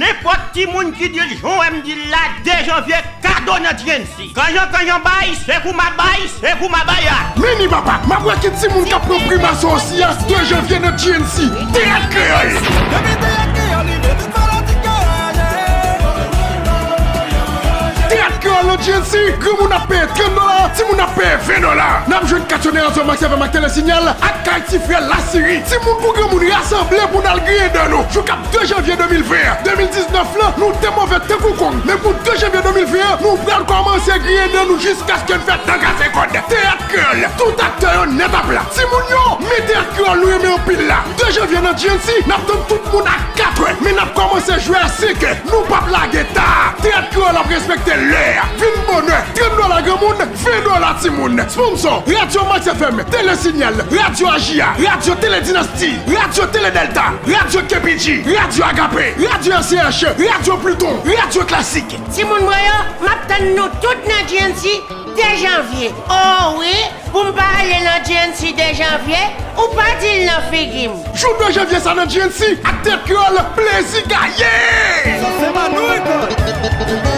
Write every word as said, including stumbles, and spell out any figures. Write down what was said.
Nenpòt timoun ki di l jan w wè m di l la, de janvye, kado nan G N C. Kanjan kanjan bay, se kouman bay, se kouman bay a. Men ni papa, m ap wè ki timoun k ap pran primasyon osi a de janvye nan G N C. Teyat Kreyòl! Teyat Kreyòl nan G N C, granmoun ap peye trant dola, timoun ap peye ven dola. N ap jwenn katyonè Radyo Max F M ak Telesinyal ak kay ti frè Lasiri. Timoun kou granmoun rasanble pou n al griyen dan nou. Jou k ap de janvye de mil ven, de mil diznèf lan, nou te move tankou kong. Men pou de janvye de mil ven an, nou pral kòmanse griyen dan nou jiskaske n fè dan kase kòd. Teyat Kreyòl, tout aktè yo nèt apla. Timoun yo, men Teyat Kreyòl nou renmen anpil la. De janvye nan G N C, n ap tann tout moun a katrè, men n ap kòmanse jwe a senkè. Nou p ap lage ta. Teyat Kreyòl ap respekte lè a. Vin bonè. Trant dola granmoun, ven dola timoun. Sponsò, Radyo Max F M, Telesinyal, Radyo A J A, Radyo Tele Dinasti, Radyo Tele Dèlta, Radyo K P G, Radyo Agape, Radyo R C H, Radyo Pluton, Radyo Klasik. Timoun mwen yo, m ap tann nou tout nan G N C de janvye. O wi, pou m pa ale nan G N C de janvye, ou pa di l nan figi m. Jou de janvye sa nan G N C ak Teyat Kreyòl, plezi gaye! Se pa nou rekòd!